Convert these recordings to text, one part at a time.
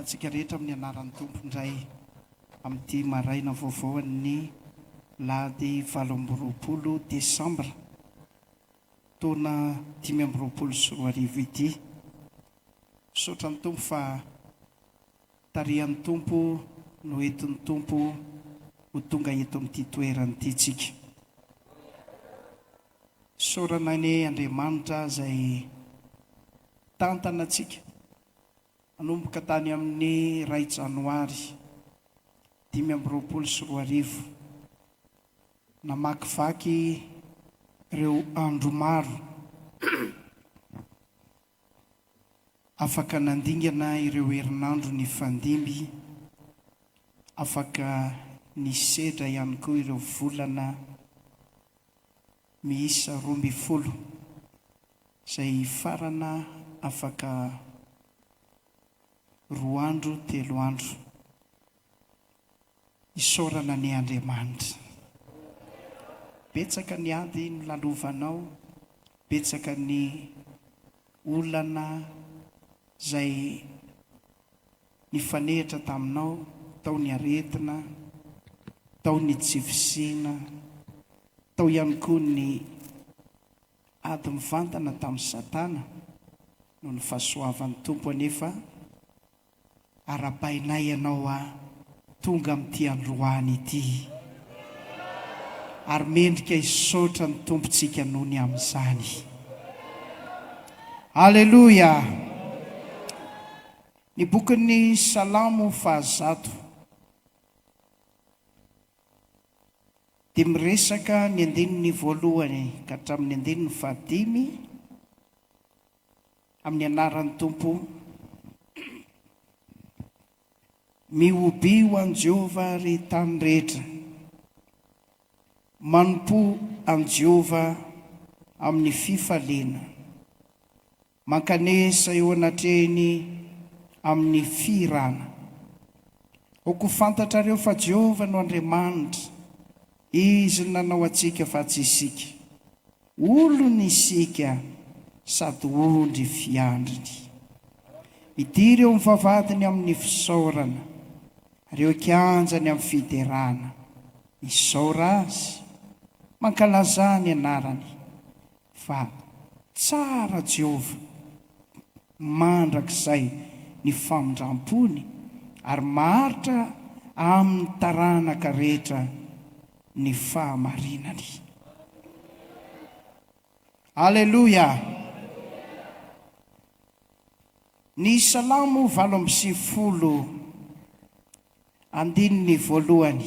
antsika rehetra amin'ny anaran'ny Tompo indray amin'ity maraina vaovao an'ny lahady 28 desambra taona 2025 ity. Misaotra ny Tompo fa tarihan'ny Tompo no entin'ny Tompo ho tonga eto amin'ity toerana ity tsika. Isaorana anie Andriamanitra izay tantana antsika nanomboka tany amin'ny iray janoary 2025, namakivaky ireo andro maro. Afaka nandingana ireo herinandro nifandimby, afaka nisedra ihany koa ireo volana miisa 12 izay hifarana afaka roa andro, telo andro. Isaorana anie Andriamanitra. Betsaka ny ady nolalovanao, betsaka ny olana izay nifanehitra taminao, tao ny aretina, tao ny tsy fisiana, tao ihany koa ny ady mivantana tamin'i Satana, noho ny fahasoavan'ny Tompo anefa Arahabainay ianao a tonga amin'ity androany ity ary mendrika hisaotra ny Tompontsika noho ny amin'izany. Aleloia! Ny bokin'ny Salamo fahazato dia miresaka ny andininy voalohany ka hatramin'ny andininy fahadimy. Amin'ny anaran'ny Tompo, Mihobia ho an'i Jehovah, ry tany rehetra. Manompoa an'i Jehovah amin'ny fifaliana. Mankanesa eo anatrehiny amin'ny fihirana. Aoka ho fantatrareo fa Jehovah no Andriamanitra. Izy no nanao antsika fa tsy isika. Olony isika sady ondry fiandriny. Midira eo amin'ny vavahadiny amin'ny fisaorana, ary eo an-kianjany amin'ny fiderana. Misaora Azy, mankalazà ny anarany, fa tsara Jehovah mandrakizay ny famindram-pony, ary maharitra amin'ny taranaka rehetra ny fahamarinany. Aleloia! Ny Salamo 98, andininy voalohany.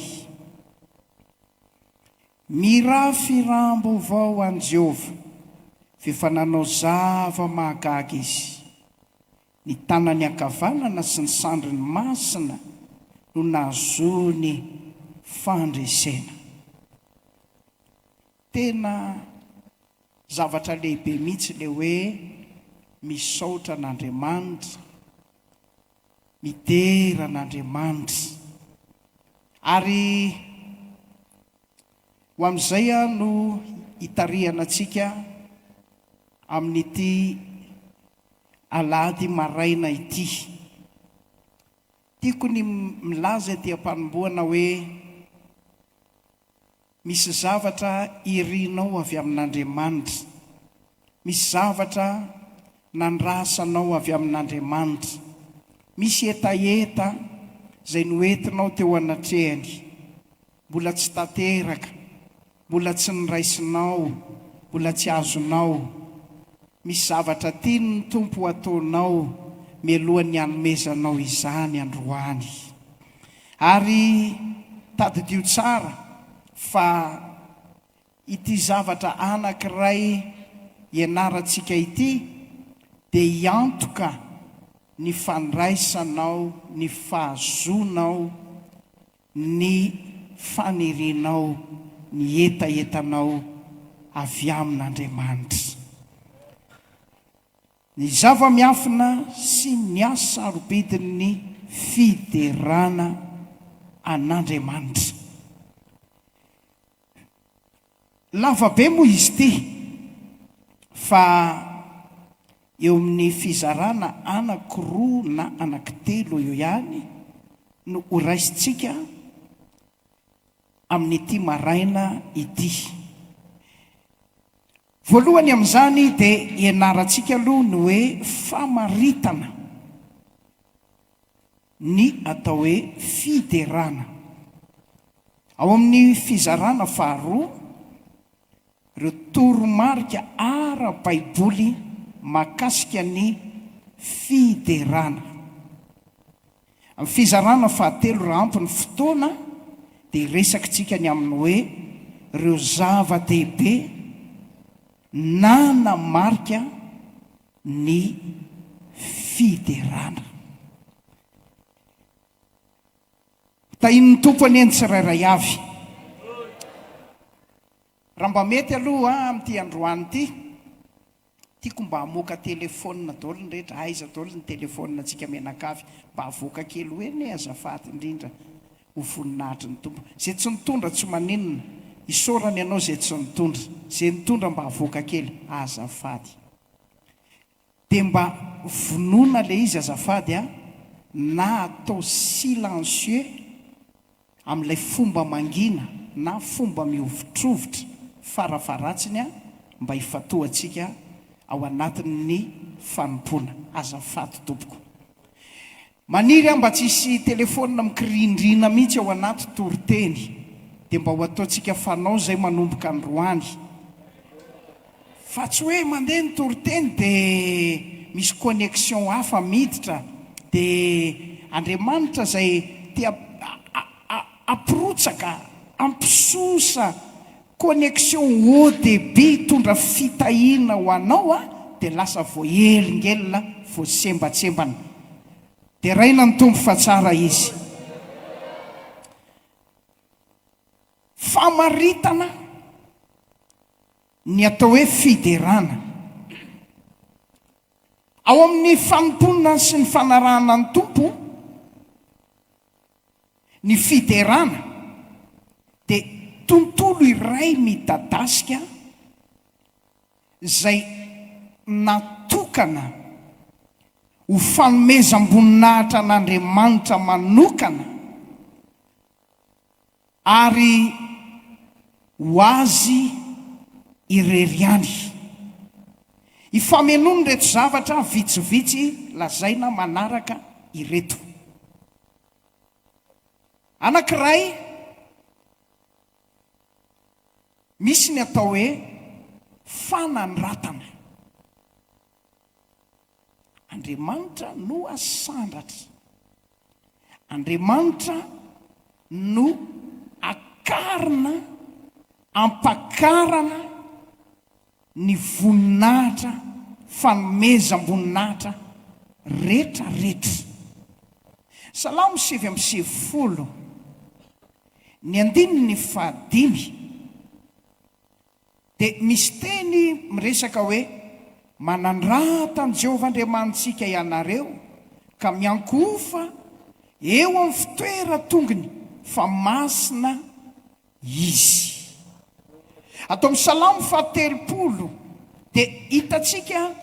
Mirà firam-baovao ho an'i Jehovah, f'efa nanao zava-mahagaga izy. Ny tanany ankavanana sy ny sandriny masina no nahazoany fandresena. Tena zavatra lehibe mihitsy ilay hoe misaotra an'Andriamanitra, midera an'Andriamanitra. Ary ho amin'izay no hitarihana antsika amin'ity Alahady maraina ity. Tiako ny milaza ety am-panombohana hoe misy zavatra irinao avy amin'Andriamanitra, misy zavatra nandrasanao avy amin'Andriamanitra, misy hetaheta izay noentinao teo anatrehany, mbola tsy tanteraka, mbola tsy noraisinao, mbola tsy azonao. Misy zavatra tian'ny Tompo ho ataonao mialohan'ny hanomezanao izany androany. Ary tadidio tsara fa ity zavatra anankiray ianarantsika ity dia hiantoka ny fandraisanao ny fahazoanao ny fanirianao, ny hetahetanao avy amin'Andriamanitra. Ny zava-miafina sy ny hasarobidin'ny fiderana an'Andriamanitra. Lava be moa izy ity fa. Eo amin'ny fizarana anankiroa na anankitelo eo ihany no horaisintsika amin'ity maraina ity. Voalohany amin'izany dia ianarantsika aloha ny hoe famaritana ny atao hoe fiderana. Ao amin'ny fizarana faharoa, ireo toromarika ara-baiboly mahakasika ny fiderana. Amin'ny fizarana fahatelo raha ampy ny fotoana dia hiresakitsika ny amin'ny hoe ireo zava-dehibe nanamarika ny fiderana. Tahian'ny Tompo anie ny tsirairay avy. Raha mba mety aloha amin'ity androany ity, tiako mba hamoaka telephone daholo ny rehetra, aiza daholo ny telephone antsika mianakavy, mba avoaka kely ho eny e azafady indrindra, ho voninahitry ny Tompo. Izay tsy nitondra tsy maninona, isaorana ianao izay tsy nitondra, izay nitondra mba avoaka kely, azafady. Dia mba vonoina le izy azafady a, na atao silencieux amin'ilay fomba mangina na fomba mihovitrovitra farafaharatsiny a, mba hifantohantsika ao anatin'ny fanompoana. Azafady tompoko. Maniry aho mba tsy hisy telephone mikirindrina mihitsy ao anaty toriteny. Dia mba ho ataontsika fanao izay manomboka androany. Fa tsy hoe mandeha ny toriteny dia misy connexion hafa miditra dia Andriamanitra izay te hampirotsaka, hampisosa connexion haut debit hitondra fitahiana ho anao dia lasa voahelingelina, voasembatsembana. Deraina ny Tompo fa tsara Izy. Famaritana ny atao hoe fiderana. Ao amin'ny fanompoana sy ny fanarahana ny Tompo, ny fiderana dia tontolo iray midadasika izay natokana ho fanomezam-boninahitra an'Andriamanitra manokana Ary ho Azy irery ihany. Ifamenoana ireto zavatra vitsivitsy lazaina manaraka ireto. Anankiray, misy ny atao hoe fanandratana. Andriamanitra no asandratra. Andriamanitra no akarina, ampakarana ny voninahitra, fanomezam-boninahitra retraretra. Salamo 99, ny andininy fahadimy. Dia misy teny miresaka hoe, Manandrata an'i Jehovah Andriamanitsika ianareo, ka miankohofa eo amin'ny fitoeran-tongony, fa masina Izy. Ato amin'ny Salamo faha-30 dia hitantsika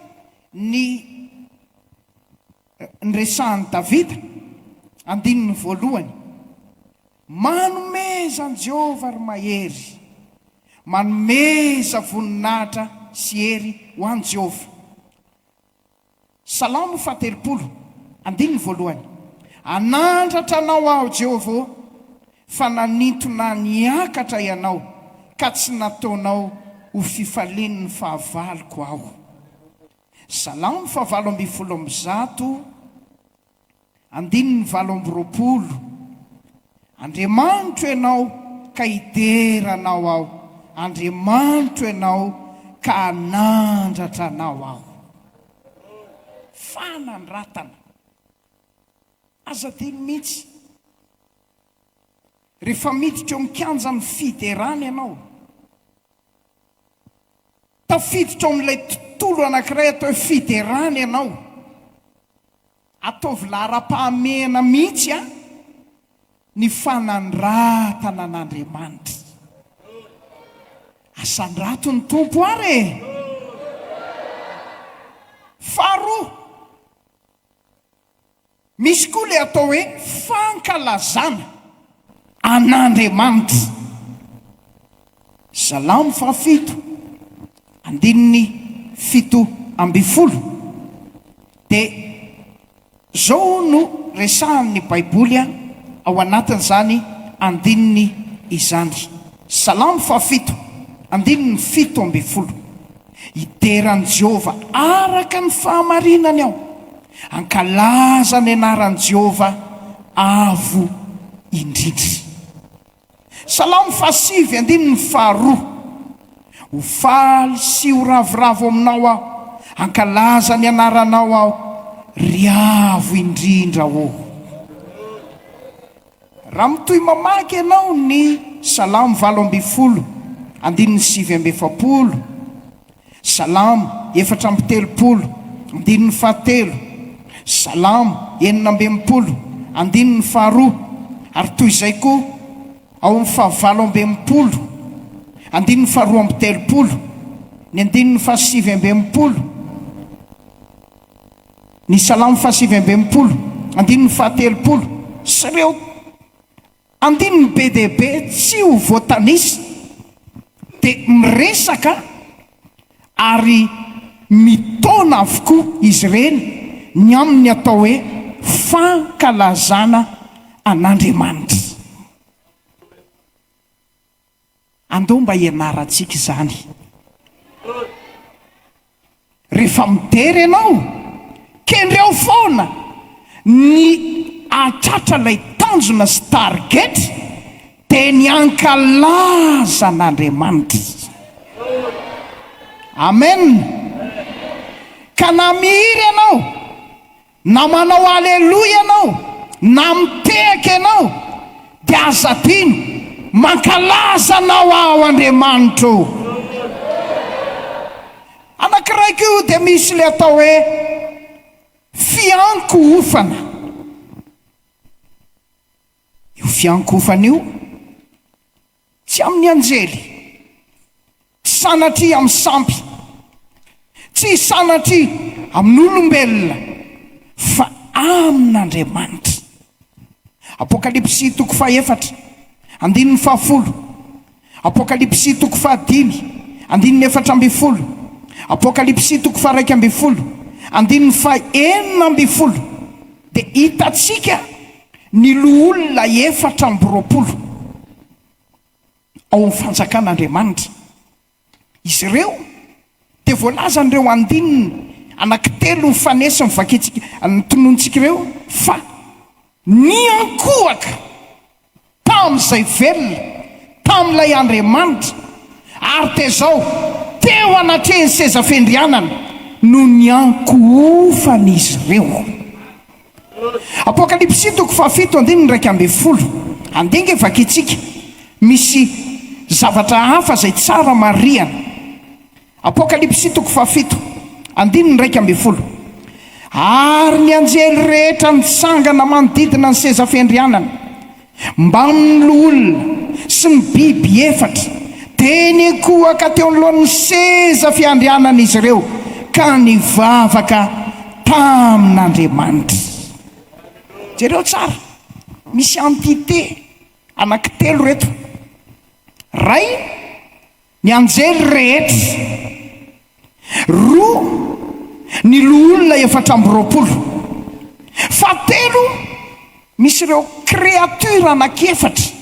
ny niresahan'i Davida, andininy voalohany. Manomeza an'i Jehovah, ry mahery. Manomeza voninahitra sy hery ho an'i Jehovah. Salamo faha-30, andininy voalohany. Hanandratra anao aho, Jehovah ô, fa nanintona ahy niakatra ianao, ka tsy nataonao ho fifalian'ny fahavaloko aho. Salamo faha 118. Andininy 28, Andriamanitro Ianao ka hidera Anao aho, Andriamanitro Ianao ka hanandratra Anao aho. Fanandratana. Aza adino mihitsy. Rehefa miditra eo amin'ny kianjan'ny fiderana ianao, tafiditra ao amin'ilay tontolo anankiray atao hoe fiderana ianao. Ataovy laharam-pahamehana mihitsy an ny fanandratana an'Andriamanitra. Asandrato ny Tompo ary e! Faharoa, misy koa ilay atao hoe fankalazana an'Andriamanitra. Salamo fahafito, andininy 17, dia Izao no resahan'ny Baiboly ao anatin'izany andininy izany, Salamo fahafito, andininy 17, Hidera an'i Jehovah araka ny fahamarinany aho, hankalaza ny anaran'i Jehovah Avo Indrindra. Salamo fahasivy andininy faharoa, Ho faly sy ho ravoravo aminao aho, hankalaza ny anaranao aho, ry Avo Indrindra ô. Raha mitohy mamaky ianao ny Salamo 18 andininy 49, Salamo 34 andininy fahatelo, Salamo 66 andininy faharoa, ary toy izay koa ao amin'ny fahavalo amby 60 andininy faharoa amby 30, ny andininy fahasivy amby 60, ny Salamo fahasivy amby 60 andininy faha-30, sy ireo Andininy be dia be tsy ho voatanisa dia miresaka ary mitaona avokoa izy ireny ny amin'ny atao hoe fankalazana an'Andriamanitra. Andao mba hianarantsika izany. Rehefa midera ianao, kendreo foana ny hahatratra ilay tanjona sy target, dia ny hankalaza an'Andriamanitra. Amen. Ka na mihira ianao, Na manao aleloia ianao na mitehaka ianao dia aza adino, mankalaza anao aho Andriamanitra o! Anankiray koa dia misy ilay atao hoe fiankohofana. Io fiankohofana io Tsy amin'ny anjely, tsy sanatria amin'ny sampy, tsy sanatria amin'olombelona, fa amin'Andriamanitra. Apokalypsy toko fahefatra, andininy fahafolo, Apokalypsy toko fahadimy, andininy 14, Apokalypsy toko faha-11, andininy faha-16, dia hitantsika ny loholona 24 ao amin'ny fanjakan'Andriamanitra. Izy ireo dia voalazan'ireo andininy anankitelo mifanesy novakintsika, notononintsika ireo fa niankohoka tamin'izay velona, tamin'ilay Andriamanitra, ary dia izao, teo anatrehan'ny seza fiandrianana no niankohofan'izy ireo. Apokalypsy toko fahafito andininy 11. Andeha ange vakintsika, misy zavatra hafa izay tsara marihana. Apokalypsy toko fahafito andininy 11. Ary ny anjely rehetra nitsangana manodidina ny seza fiandrianana, mbamin'ny loholona sy ny biby efatra, dia niankohoka teo anoloan'ny seza fiandrianana izy ireo ka nivavaka tamin'Andriamanitra. Jereo tsara, misy entité anankitelo ireto. Ray, Ny anjely rehetra. Roa, ny loholona 24. Fahatelo, misy ireo créature anankiefatra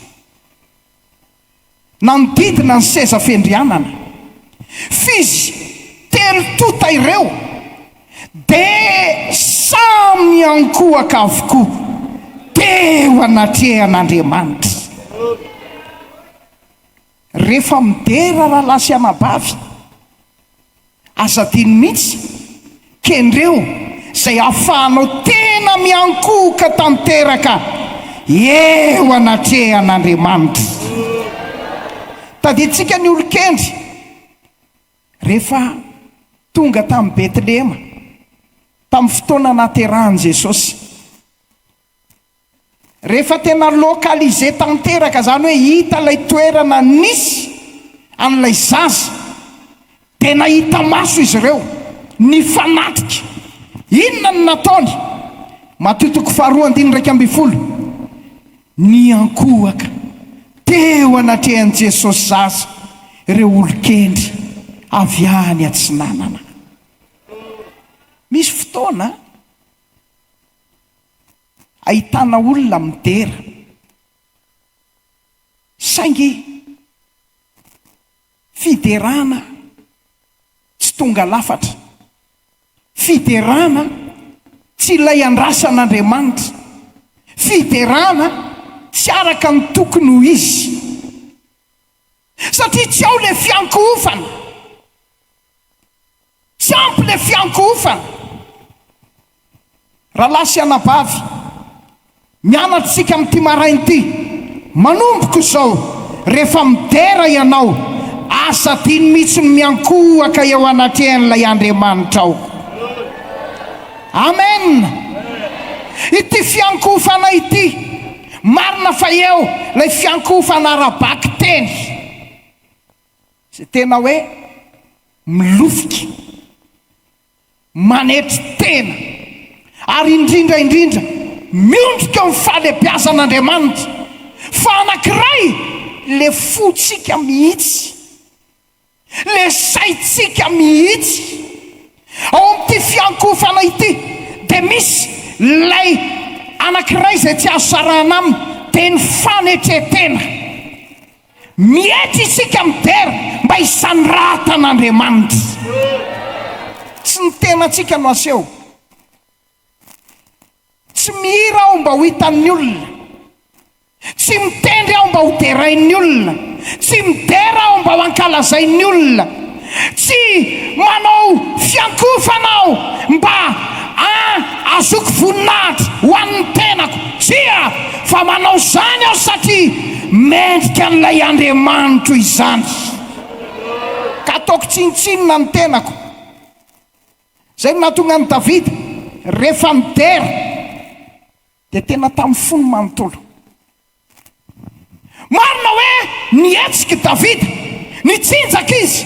nanodidina ny seza fiandrianana. F'izy telo tota ireo dia samy niankohoka avokoa teo anatrehan'Andriamanitra. Rehefa midera rahalahy sy anabavy, aza adino mihitsy, kendreo izay ahafahanao tena miankohoka tanteraka eo anatrehan'Andriamanitra. Tadidintsika ny olon-kendry rehefa tonga tamin'i Betlehema, tamin'ny fotoana nahaterahan'i Jesosy. Rehefa tena localisé tanteraka, izany hoe hita ilay toerana nisy an'ilay zaza, dia nahita maso izy ireo. Nifanatrika. Inona no nataony? Matio toko faharoa andininy 11. Niankohoka teo anatrehan'i Jesosy zaza ireo olon-kendry avy any atsinanana. Misy fotoana ahitana olona midera, saingy Fiderana tsy tonga lafatra. Fiderana tsy ilay andrasan'Andriamanitra. Fiderana tsy araka ny tokony ho izy. Satria tsy ao ilay fiankohofana. Tsy ampy le fiankohofana. Rahalahy sy anabavy, mianatra isika amin'ity maraina ity, manomboka izao, rehefa midera ianao, aza adino mihitsy ny miankohoka eo anatrehan'ilay Andriamanitrao. Amen! Ity fiankohofana ity, marina fa eo ilay fiankohofana ara-bakiteny. Izay tena hoe milofika, manetry tena, ary indrindra indrindra miondrika eo amin'ny fahalebiazan'Andriamanitra, fa anankiray le fontsika mihitsy, le saintsika mihitsy. Ao amin'ity fiankohofana ity dia misy ilay anankiray izay tsy azo sarahana aminy, dia ny fanetren-tena. Mietry isika midera mba hisandratan'Andriamanitra. Tsy ny tenantsika no aseho. Tsy mihira aho mba ho hitan'ny olona. Tsy mitendry aho mba ho derain'ny olona. Tsy midera aho mba ho ankalazain'ny olona. Tsy manao fiankofana aho mba ahazoako voninahitra ho an'ny tenako. Tsia, fa manao izany aho satria mendrika an'ilay Andriamanitro izany. Ka ataoko tsinontsinona ny tenako. Izay no nahatonga an'i Davida, rehefa nidera, dia tena tamin'ny fony manontolo. Marina hoe nihetsika i Davida, nitsinjaka izy,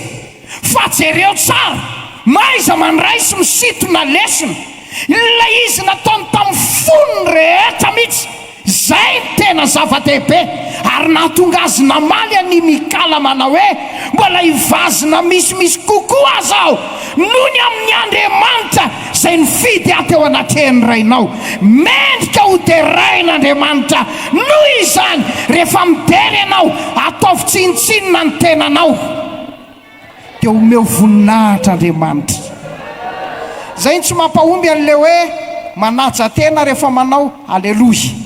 fa jereo tsara, mahaiza mandray sy misintona lesona. Ilay izy nataony tamin'ny fony rehetra mihitsy. Izay no tena zava-dehibe, ary nahatonga azy namaly an'i Mikala manao hoe, Mbola hivazona misimisy kokoa aza aho noho ny amin'ny Andriamanitra izay nifidy ahy teo anatrehan'ny rainao. Mendrika hoderaina Andriamanitra. Noho izany, rehefa midera ianao, ataovy tsinontsinona ny tenanao, dia omeo voninahitra Andriamanitra. Izay no tsy mampahomby an'ilay hoe manaja tena rehefa manao Aleloia.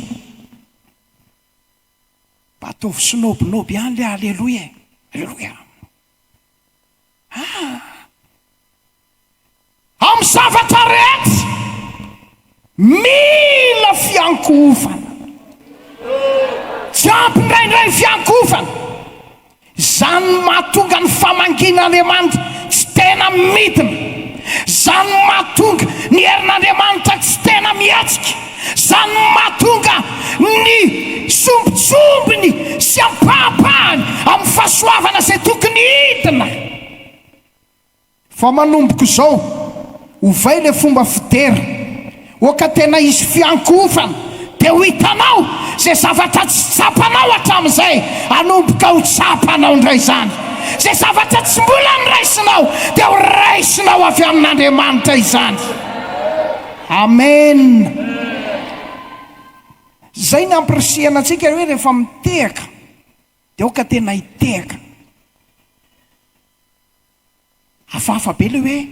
Mba ataovy snobnob ihany ilay Aleloia e! Aleloia! Ah! Amin'ny zavatra rehetra, mila fiankohofana. Tsy ampy indraindray ny fiankohofana. Izany no mahatonga ny famangian'Andriamanitra tsy tena midina. Izany no mahatonga ny herin'Andriamanitra tsy tena mihetsika. Izany no mahatonga ny sombintsombiny sy ampahampahany amin'ny fahasoavana izay tokony hidina. Fa manomboka izao, ovay le fomba fidera, oka tena hisy fiankohofana, dia ho hitanao izay zavatra tsy tsapanao hatramin'izay, hanomboka ho tsapanao indray izany. Izay zavatra tsy mbola noraisinao, dia ho raisinao avy amin'Andriamanitra izany. Amen. Izay ny ampirisihana antsika hoe rehefa mitehaka, dia aoka tena hitehaka. Hafahafa be ilay hoe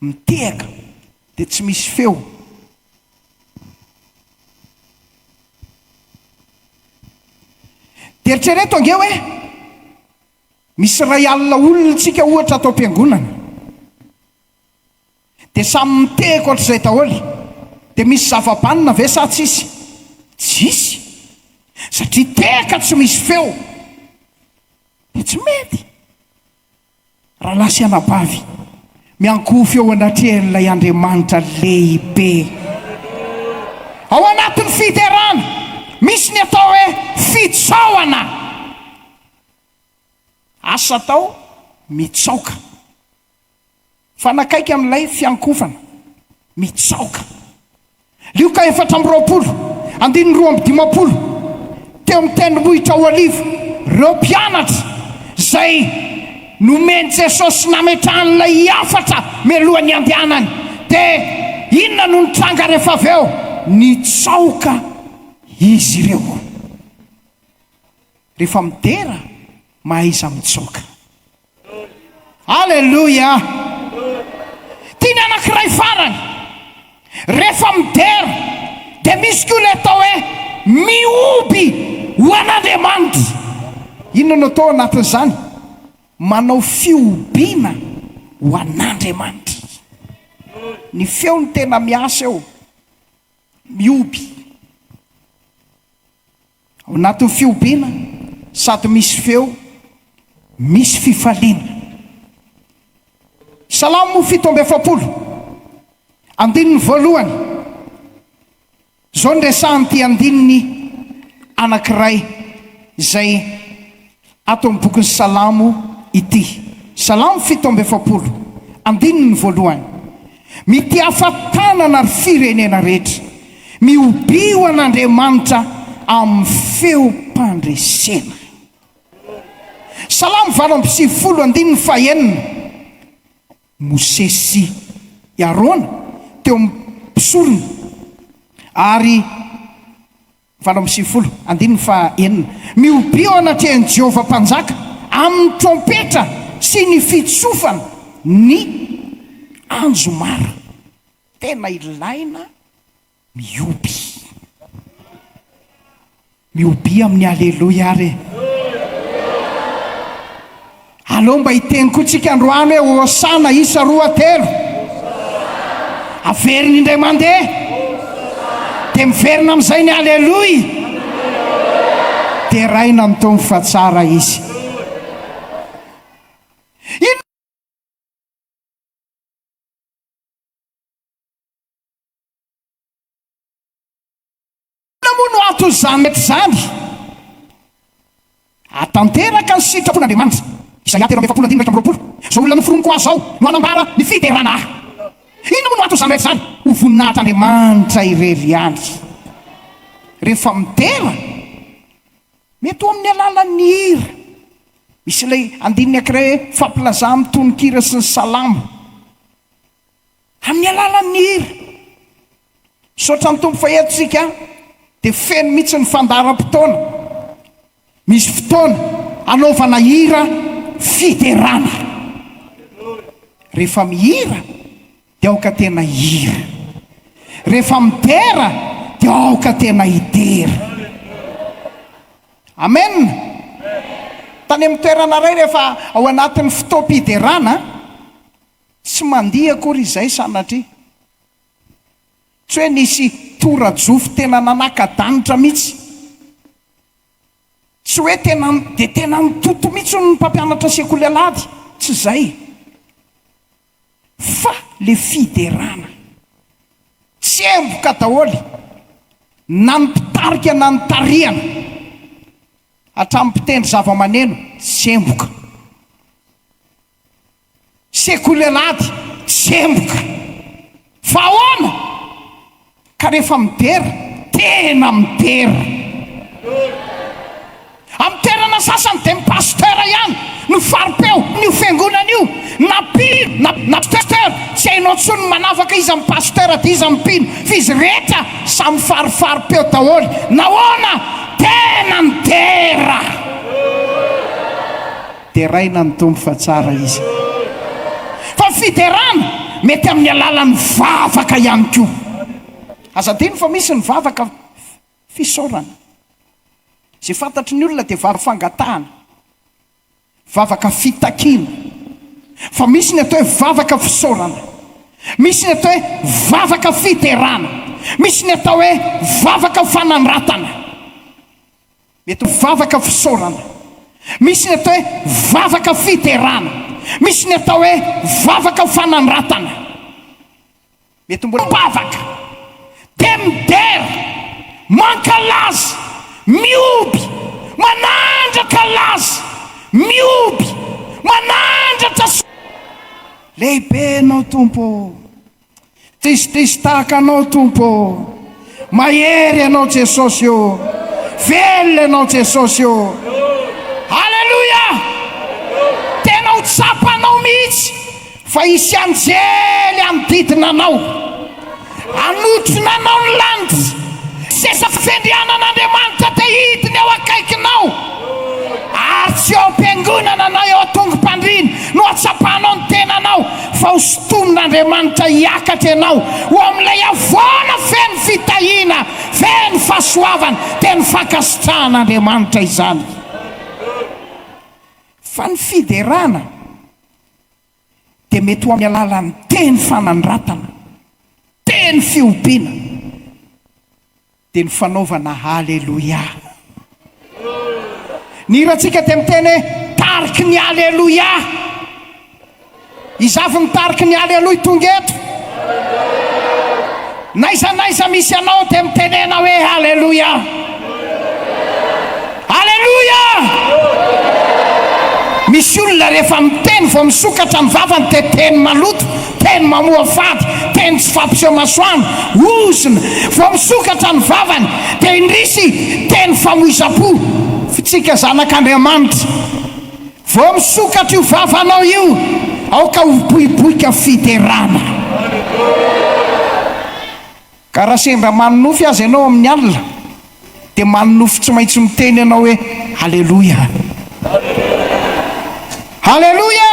mitehaka dia tsy misy feo. Dia eritrereto ange hoe misy 1000 olona tsika ohatra ato am-piangonana. Dia samy mitehaka ohatr'izay daholo. Dia misy zava-banona ve sa tsisy? Tsisy. Satria tehaka tsy misy feo. Dia tsy mety. Rahalahy sy anabavy, miankohofy eo anatrehan'ilay Andriamanitra lehibe. Ao anatin'ny fiderana, misy ny atao hoe fitsaohana. Asa atao, mitsaoka. Mifanakaiky amin'ilay fiankofana, mitsaoka. Lioka 24, andininy 52, Teo amin'ny tendrombohitra Oliva, ireo mpianatra izay nomen'i Jesosy nametrahany ilay hafatra mialohan'ny handehanany, dia inona no nitranga rehefa avy eo? Nitsaoka izy ireo. Rehefa midera, mahaiza mitsaoka. Aleloia! Tiany anankiray farany. Rehefa midera dia misy koa ilay atao hoe mihoby ho an'Andriamanitra. Inona no atao anatin'izany? Manao fihobiana ho an'Andriamanitra. Ny feo no tena miasa eo. Mihoby. Ao anatin'ny fihobiana sady misy feo, misy fifaliana. Salamo 47, andininy voalohany. Izao no resahan'ity andininy anankiray izay ato amin'ny bokin'ny Salamo ity. Salamo 47, andininy voalohany. Mitiafa tanana ry firenena rehetra, mihobio an'Andriamanitra amin'ny feom-pandresena. Salamo 98, andininy fahenina. Mosesy sy i Arona teo amin'ny mpisorona ary. 98, andininy faha-enina. Mihobia eo anatrehan'i Jehovah Mpanjaka amin'ny trompetra sy ny fitsofana ny anjomara. Tena ilaina mihoby. Mihobia amin'ny Aleloia ary e! Aleo mba hiteny koa tsika androany hoe Hosana isa roa telo. Averiny indray mandeha. Dia miverina amin'izay ny Aleloia. Deraina ny Tompo fa tsara Izy. Inona Inona moa no anton'izany rehetra izany? Hahatanteraka ny sitrapon'Andriamanitra. Isaia 43 andininy 21, Izao olona noforoniko ahy izao no hanambara ny fiderana ahy. Inona moa no anton'izany rehetra izany? Ho voninahitr'Andriamanitra irery ihany. Rehefa midera, mety ho amin'ny alalan'ny hira. Misy ilay andininy ankiray hoe fampilaza amin'ny tononkira sy ny salamo. Amin'ny alalan'ny hira. Misaotra ny Tompo fa eto isika dia feno mihitsy ny fandaharam-potoana. Misy fotoana anaovana hira fiderana. Rehefa mihira dia aoka tena hihira. Rehefa midera dia aoka tena hidera. Amen. Tany amin'ny toerana iray rehefa ao anatin'ny fotoam-piderana, tsy mandihy akory izay sanatria. Tsy hoe nisy tora-jofo tena nanaka-danitra mihitsy. Tsy hoe tena dia tena nitoto mihitsy hono ny mpampianatra sekoly alahady, tsy izay. Fa le fiderana. Tsemboka daholo na ny mpitarika na ny tarihana. Hatramin'ny mpitendry zava-maneno, tsemboka. Sekoly alahady tsemboka. Fa ahoana? Ka rehefa midera, tena midera. Amin'ny toerana sasany dia ny pasteur ihany no farim-peo n'io fiangonana io, na mpino na na pasteur, tsy hainao intsony ny manavaka iza ny pasteur dia iza ny mpino, fa izy rehetra samy farifarim-peo daholo. Nahoana? Tena midera. Deraina ny Tompo fa tsara Izy. Fa ny fiderana mety amin'ny alalan'ny vavaka ihany koa. Aza adino fa misy ny vavaka fisaorana. Izay fantatry ny olona dia vavaka fangatahana, vavaka fitakiana. Fa misy ny atao hoe vavaka fisaorana, misy ny atao hoe vavaka fiderana, misy ny atao hoe vavaka fanandratana. Mety ho vavaka fisaorana. Misy ny atao hoe vavaka fiderana. Misy ny atao hoe vavaka fanandratana. Mety mbola vavaka dia midera, mankalaza, mihoby, manandratra laza, mihoby, manandratra. Lehibe Ianao Tompo ô! Tsisy diso tahaka Anao Tompo ô! Mahery Ianao Jesosy ô! Velona Ianao Jesosy ô! Aleloia! Tena ho tsapanao mihitsy fa hisy anjely hanodidina anao. Hanotrona anao ny lanitra. Seza fiandrianan'Andriamanitra te hidina eo akaikinao. Ary tsy eo am-piangonana na eo an-tongom-pandriana no hatsapanao ny tenanao, fa ho sintomin'Andriamanitra hiakatra ianao ho amin'ilay havoana feno fitahiana, feno fahasoavana, dia ny fankasitrahan'Andriamanitra izany. Fa ny fiderana dia mety ho amin'ny alalan'ny teny fanandratana, teny fihobiana, dia ny fanaovana Aleloia. Ny hirantsika dia miteny hoe tariky ny Aleloia. Iza avy ny tariky ny Aleloia tonga eto? N'aiza n'aiza misy anao dia mitenena hoe Aleloia. Aleloia! Misy olona rehefa miteny vao misokatra ny vavany dia teny maloto, teny mamoafady, teny tsy fampiseho masoandro, ozona, vao misokatra ny vavany dia indrisy teny famoizam-po. Fitsika zanak'Andriamanitra, vao misokatra io vavanao io, aoka ho boiboika fiderana. Ka raha sendra manonofy aza ianao amin'ny alina dia manonofy tsy maintsy miteny ianao hoe Aleloia! Aleloia!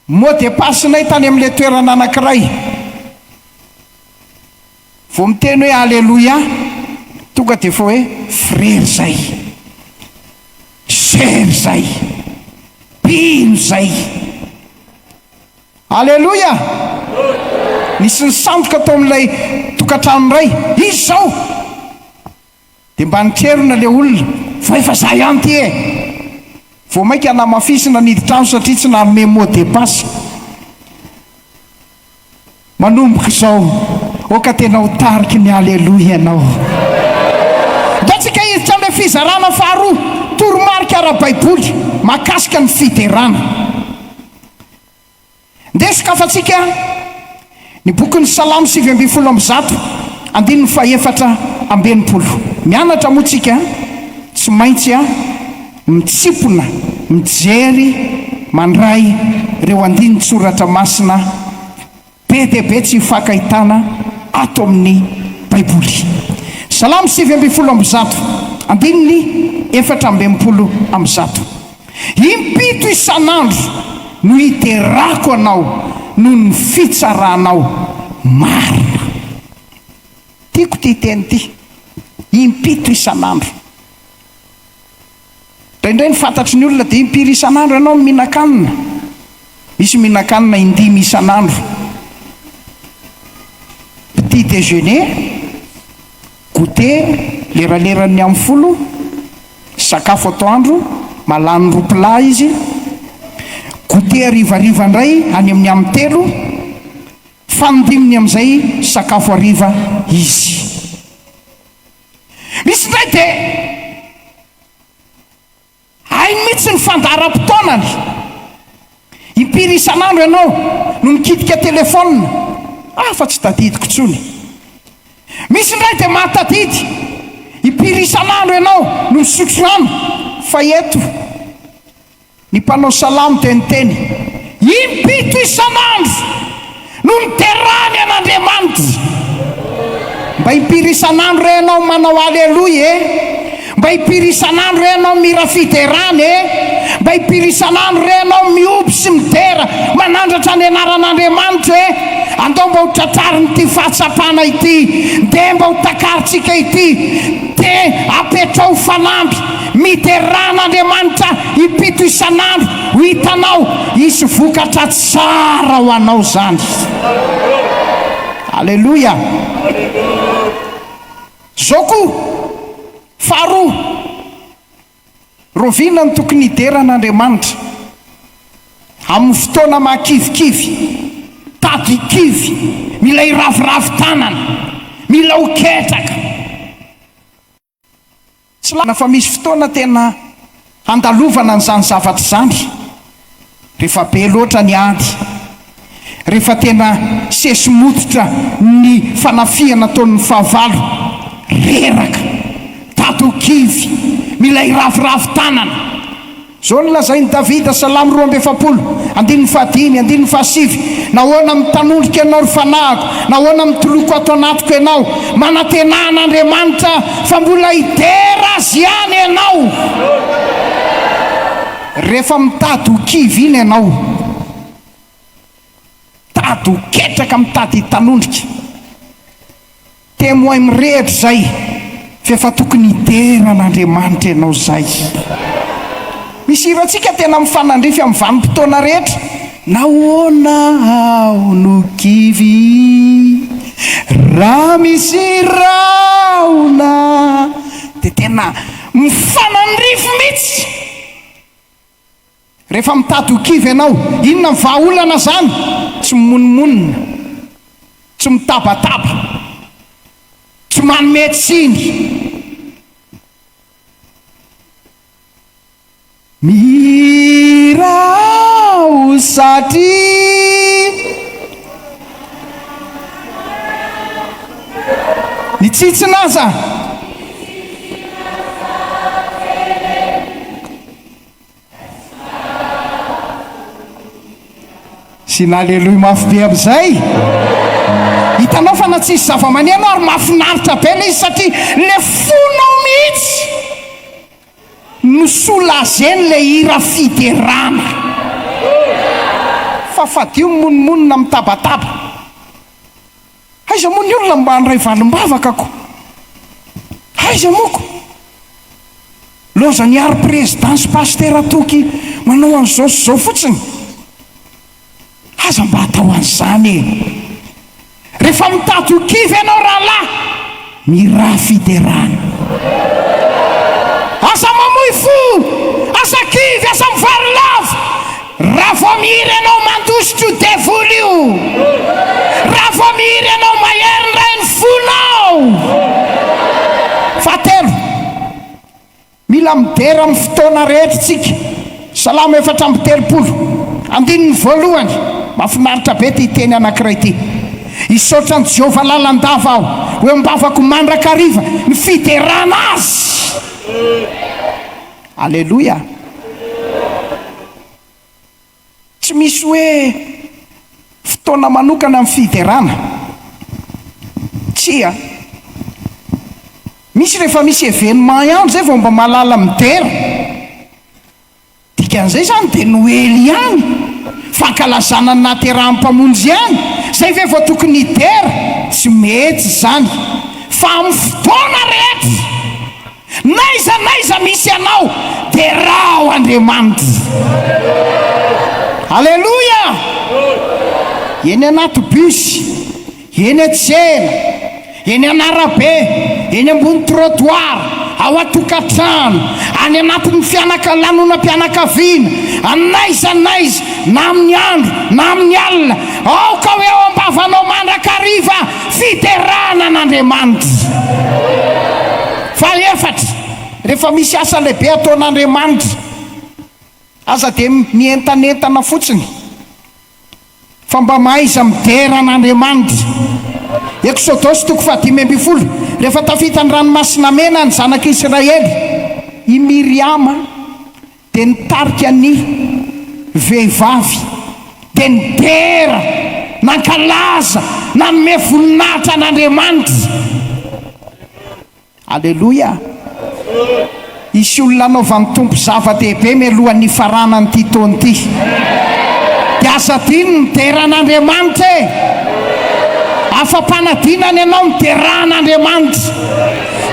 Mot de passe-nay tany amin'ilay toerana anankiray. Vao miteny hoe Aleloia, tonga dia efa hoe frère izay, sœur izay, mpino izay. Aleloia! Nisy nisandoka tao amin'ilay tokantrano iray. Izy izao! Dia mba nitrerona ilay olona, fa efa za ihany ity e! Vao mainka namafisina niditra trano satria tsy nanome mot de passe. Manomboka izao, aoka tena ho tariky ny Aleloia ianao. Ndao tsika hiditra amin'ilay fizarana faharoa, toromarika ara-baiboly mahakasika ny fiderana. Ndeha sokafantsika ny bokin'ny Salamo 119, andininy faha-64. Mianatra moa tsika, tsy maintsy mitsimpona, mijery, mandray ireo andinin-tsoratra masina be dia be tsy ifankahitana ato amin'ny Baiboly. Salamo 119, andininy 164. Impito isan'andro no hiderako Anao noho ny fitsaranao marina. Tiako ity teny ity, impito isan'andro. Indraindray ny fantatry ny olona dia impiry isan'andro ianao no mihinan-kanina. Misy mihinan-kanina indimy isan'andro. Petit déjeuner, goûter, leraleran'ny amin'ny folo, sakafo atoandro, mahalany roa plat izy, goûter harivariva indray any amin'ny amin'ny telo, fanindiminy amin'izay sakafo hariva izy. Misy indray dia hainy mihitsy ny fandaharam-potoanany. Impiry isan'andro ianao no mikitika telefaonina? Ah, fa tsy tadidiko intsony. Misy indray dia mahatadidy. Impiry isan'andro ianao no misotro rano? Fa eto. Ny mpanao salamo dia niteny, Impito isan'andro no niderany an'Andriamanitra. Mba impiry isan'andro re ianao manao Aleloia e? Mba impiry isan'andro re ianao mihira fiderana e? Mba impiry isan'andro re ianao mihoby sy midera, manandratra ny anaran'Andriamanitra e? Andao mba ho tratrarin'ity fahatsapana ity, ndeha mba ho takarintsika ity, dia apetraho fanamby. Miderà an'Andriamanitra impito isan'andro, ho hitanao, hisy vokatra tsara ho anao izany. Aleloia! Izao koa, faharoa, rahoviana no tokony hidera an'Andriamanitra? Amin'ny fotoana mahakivikivy, tady kivy, mila hiraviravy tanana, mila ho ketraka. Tsy lavina fa misy fotoana tena handalovana an'izany zavatra izany. Rehefa be loatra ny ady, rehefa tena sesi-mototra ny fanafihana ataon'ny fahavalo, reraka, tady ho kivy, mila hiraviravy tanana. Izao no lazain'i Davida, Salamo 42, andininy fahadimy, andininy fahasivy, Nahoana mitanondrika ianao, ry fanahiko? Nahoana mitoloko ato anatiko ianao? Manantenà an'Andriamanitra, fa mbola hidera Azy ihany ianao. Rehefa mitady ho kivy iny ianao, mitady ho ketraka, mitady hitanondrika, témoin mirehitra izay f'efa tokony hidera an'Andriamanitra ianao izay. Misy hirantsika tena mifanandrify amin'ny vanim-potoana rehetra. Nahoana aho no kivy raha misy rahona? Dia tena mifanandrify mihitsy. Rehefa mitady ho kivy ianao, inona ny vahaolana izany? Tsy mimonomonona, tsy mitabataba, tsy manome tsiny. Mihira aho satria ny tsitsina aza. Asiana aleloia mafy be amin'izay. Hitanao fa na tsisy zava-maneno ary mahafinaritra be ilay izy satria ilay fonao mihitsy no soulager-ny ilay hira fiderana. Fa fadio ny monomonona mitabataba. Aiza moa ny olona mba handray valim-bavaka ko? Aiza moa ko? Lozan'i Ary président sy pasitera Toky manao an'izao sy izao fotsiny. Aza mba atao an'izany e! Rehefa mitady ho kivy ianao rahalahy, mirà fiderana. Aza mamoy fo, aza kivy, aza mivarilavo. Raha vao mihira ianao mandositra io devoly io. Raha vao mihira ianao mahery indray ny fonao. Fahatelo, mila midera amin'ny fotoana rehetra isika. Salamo 34, andininy voalohany. Mahafinaritra be ity teny anankiray ity. Hisaotra an'i Jehovah lalandava aho, ho eo am-bavako mandrakariva ny fiderana azy. Aleloia! Tsy misy hoe fotoana manokana amin'ny fiderana. Tsia. Misy rehefa misy événement ihany izay vao mba mahalala midera. Dikan'izay izany dia Noely ihany, fankalazana ny nahaterahan'ny Mpamonjy ihany, izay ve vao tokony hidera? Tsy mety izany fa amin'ny fotoana rehetra. N'aiza n'aiza misy anao, derao Andriamanitra. Aleloia! Eny anaty bus, eny an-tsena, eny an'arabe, eny ambony trottoir, ao an-tokantrano, any anatin'ny fianaka lanonam-pianakaviana, n'aiza n'aiza, na amin'ny andro na amin'ny alina, aoka ho eo am-bavanao mandrakariva Fiderana an'Andriamanitra. Fahefatra, rehefa misy asa lehibe ataon'Andriamanitra, aza dia mientanentana fotsiny, fa mba mahaiza midera an'Andriamanitra. Eksodosy toko fahadimy ambin'ny folo, rehefa tafita ny Ranomasina Mena ny zanak'Israely, i Miriama dia nitarika ny vehivavy, dia nidera, nankalaza, nanome voninahitra an'Andriamanitra. Aleloia! Hisy olona hanaovan'ny Tompo zava-dehibe mialohan'ny hifaranan'ity taona ity. Dia aza adino ny midera an'Andriamanitra e! Afa-panadinana ianao, miderà an'Andriamanitra.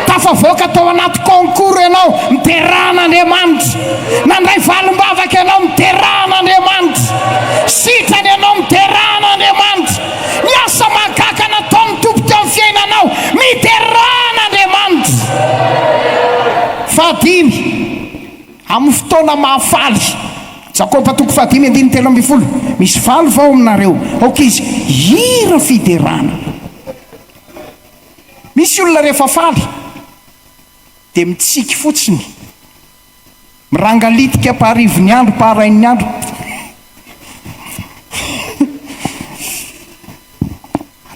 Tafavoaka tao anaty concours ianao, miderà an'Andriamanitra. Nandray valim-bavaka ianao, miderà an'Andriamanitra. Sitrana ianao, miderà an'Andriamanitra. Ny asa mahagaga nataon'ny Tompo teo amin'ny fiainanao, miderà an'Andriamanitra. Fahadimy, amin'ny fotoana mahafaly. Jakoba toko fahadimy andininy 13, Misy faly va ao aminareo? Aoka izy hihira fiderana. Misy olona rehefa faly dia mitsiky fotsiny, mirangalitika paharivon'ny andro, paharain'ny andro.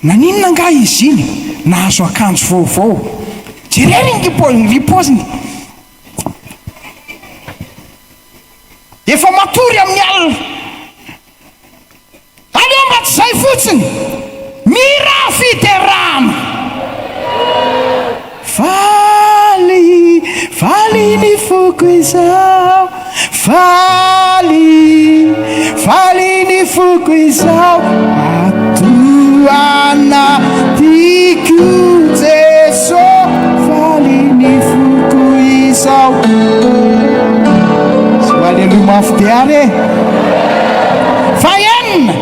Naninona angaha izy iny nahazo akanjo vaovao? Jereo ry ny paoziny. Efa matory amin'ny alina. Aleo mba tsy zay fotsiny. Mihirà fiderana. Faly, faly ny foko izao. Faly, faly ny foko izao. Ato anatiko Jeso. Faly ny foko izao. Zao aleloia mafy be ary e. Fahenina,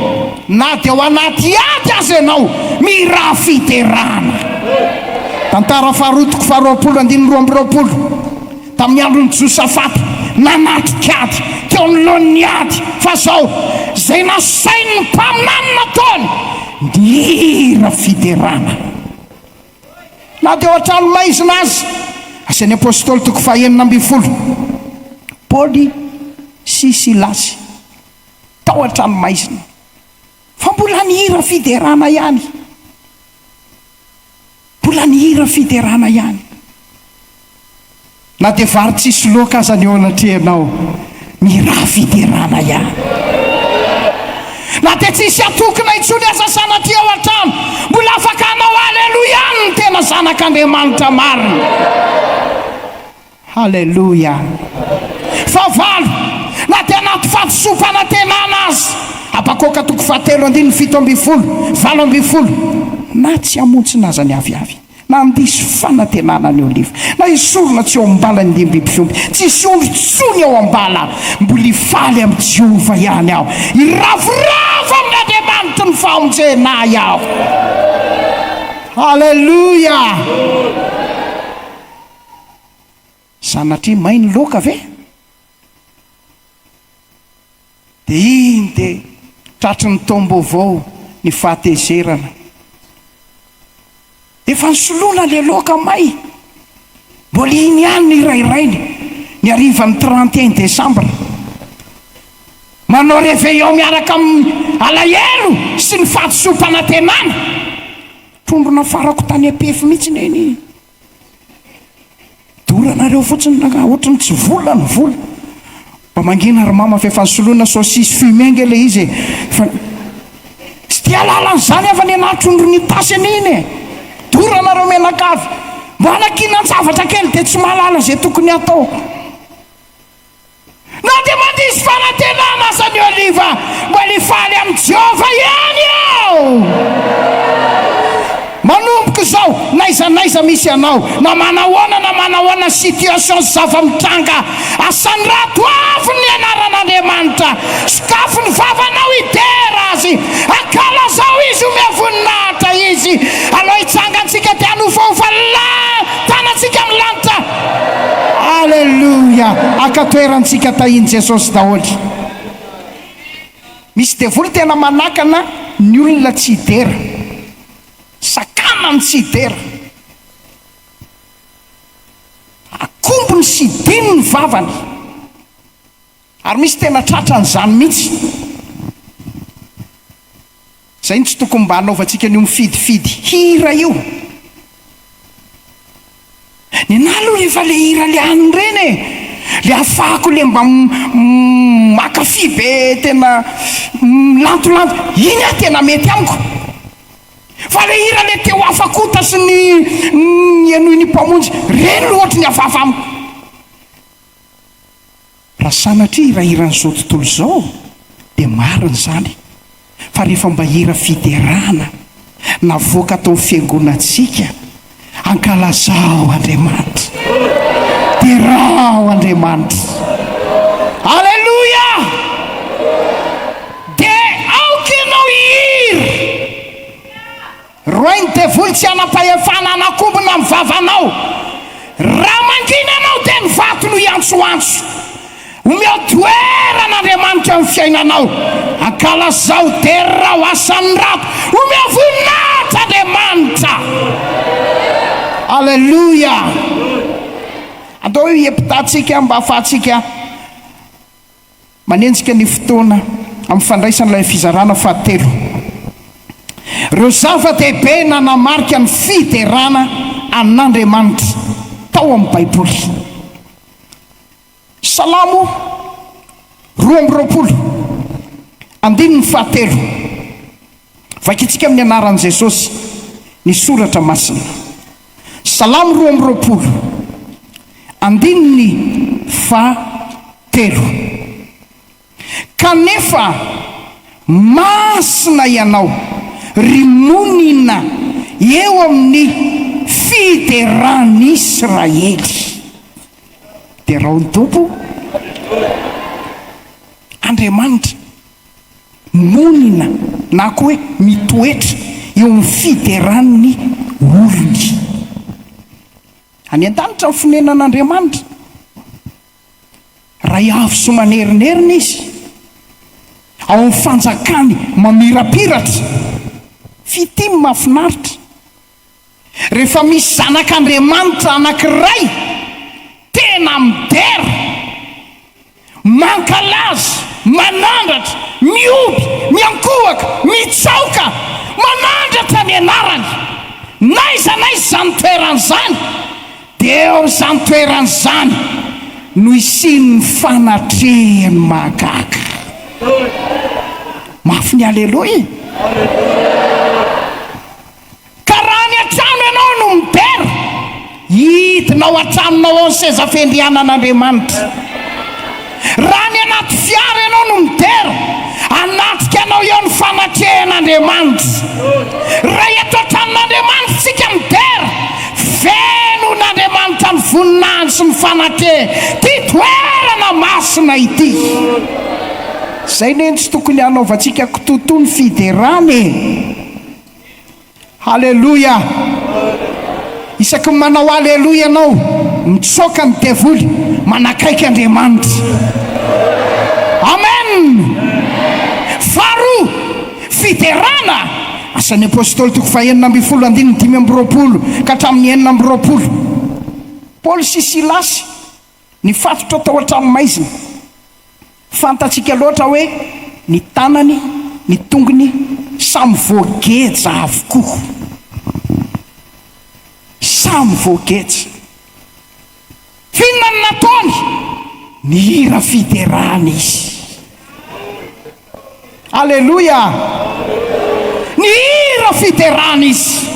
na dia ao anaty ady aza ianao, mihirà fiderana. Tantara faharoa toko faharoapolo andininy 22, Tamin'ny andron'i Josafata, nanatrika ady teo anoloan'ny ady, fa izao, izay nasain'ny mpaminany nataony, nihira fiderana. Na dia ao an-tranomaizina aza, Asan'ny Apostoly toko fahenina ambinifolo, Paoly sy Silasy tao an-tranomaizina, fa mbola nihira fiderana ihany. Mbola nihira fiderana ihany. Na dia vary tsisy loaka aza ny eo anatrehanao, mihirà fiderana ihany. Na dia tsisy atokona intsony aza sanatria ao an-trano, mbola afaka hanao Aleloia ihany ny tena zanak'Andriamanitra marina. Haleloia! Fahavalo, na dia anaty fahadisoam-panantenana aza, Habakoka toko fahatelo andininy 17, 18, na tsy hamontsina aza ny aviavy, na handiso fanantenana ny oliva, na hesorina tsy eo am-bala ny andiam-biby fiompy, tsy hisy ondry intsony ao am-bala, mbola hifaly amin'i Jehovah ihany aho, hiravoravo amin'ny Andriamanitry ny famonjena ahy aho. Haleloia! Sanatria may ny laoka ve? Dia iny dia tratry ny taom-baovao ny fahatezerana. Efa nisoloana ilay laoka may. Mbola iny ihany ny hirairainy ny harivan'ny 31 desambra. Manao réveillon miaraka amin'ny alahelo sy ny fahadisoam-panantenana. Trondro nafarako tany am-pefy mihitsy neny. Doranareo fotsiny rangaha otriny tsy vola ny vola. Mba mangina ry mama fa efa nisoloina saucisse fumée ange le izy e. Fa tsy te halala an'izany aho fa nenaha trondro nitasy an'iny e. Doranareo mianakavy. Mba hanakinan-javatra kely dia tsy mahalala izay tokony hatao. Na dia mandiso fanantenana aza ny oliva, mbola hifaly amin'i Jehovah ihany aho. Manomboka izao, n'aiza n'aiza misy anao, na manahoana na manahoana situation sy zava-mitranga, asandrato avo ny anaran'Andriamanitra, sokafy ny vavanao hidera Azy, ankalazao Izy, omeo voninahitra Izy. Alao hitsangantsika dia hanofahofa tanantsika amin'ny lanitra. Aleloia! Haka toerantsika tahin'i Jesosy daholo. Misy devoly tena manakana ny olona tsy hidera. Sakanany tsy hidera. Akombony sy diny ny vavany. Ary misy tena tratran'izany mihitsy. Izay no tsy tokony mba hanaovantsika an'io mifidifidy hira io. Nenah aloha rehefa le hira le any ireny e, le ahafahako le mba mankafy be tena milantolanto, iny aho tena mety amiko. Fa le hira le te ho afak'ota sy ny ny henoin'ny Mpamonjy, ireny no ohatry ny hafahafa amiko. Raha sanatria hirahiran'izao tontolo izao dia marina izany fa rehefa mba hira fiderana navoaka ato amin'ny fiangonantsika, ankalazao Andriamanitra, derao Andriamanitra, Aleloia! Dia aoka ianao hihira. Roahy ny devoly tsy hanam-pahefana hanakombona ny vavanao. Raha mangina ianao dia ny vato no hiantsoantso. Omeo toerana Andriamanitra eo amin'ny fiainanao. Ankalazao, derao, asandrato, omeo voninahitra Andriamanitra. Aleloia. Andao hiempitantsika mba hahafahantsika Manenjika ny fotoana amin'ny fandraisana ilay fizarana fahatelo. Ireo zava-dehibe nanamarika ny fiderana an'Andriamanitra tao amin'ny Baiboly. Salamo 22, andininy fahatelo. Vakintsika amin'ny anaran'i Jesosy ny soratra masina. Salamo 22, andininy fahatelo. Kanefa masina Ianao, ry monina eo amin'ny fideran'Israely. Derao ny Tompo, Andriamanitra monina na koa hoe mitoetra eo amin'ny fideran'ny olony. Any an-danitra ny fonenan'Andriamanitra. Ray avo sy manerinerina Izy, ao amin'ny fanjakany mamirapiratra, fitia mahafinaritra. Rehefa misy zanak'Andriamanitra anankiray tena midera, mankalaza, manandratra, mihoby, miankohoka, mitsaoka, manandratra ny anarany, n'aiza n'aiza izany toerana izany, Dia eo amin'izany toerana izany no hisian'ny fanatrehany mahagaga. Mafy ny Aleloia e! Ka raha any an-trano ianao no midera, hidina ao an-tranonao ao ny seza fiandrianan'Andriamanitra. Raha any anaty fiara ianao no midera, hanatrika anao eo ny fanatrehan'Andriamanitra. Raha eto an-tranon'Andriamanitra isika midera, fenon'Andriamanitra ny voninahiny sy ny fanatrehany ity toerana masina ity. Izay anie no tsy tokony hanaovantsika kitoatoa ny fiderana e! Haleloia! Isaky ny manao Haleloia ianao, mitsoaka ny devoly, manakaiky Andriamanitra. Amen! Faharoa, fiderana, Asan'ny Apostoly toko fahenina ambin'ny folo andininy 25 ka hatramin'ny 26. Paoly sy Silasy nifatotra tao an-tranomaizina. Fantatsika loatra hoe ny tanany, ny tongony samy voageja avokoa. Samy voageja. F'inona no nataony? Nihira fiderana izy. Aleloia! Nihira fiderana izy,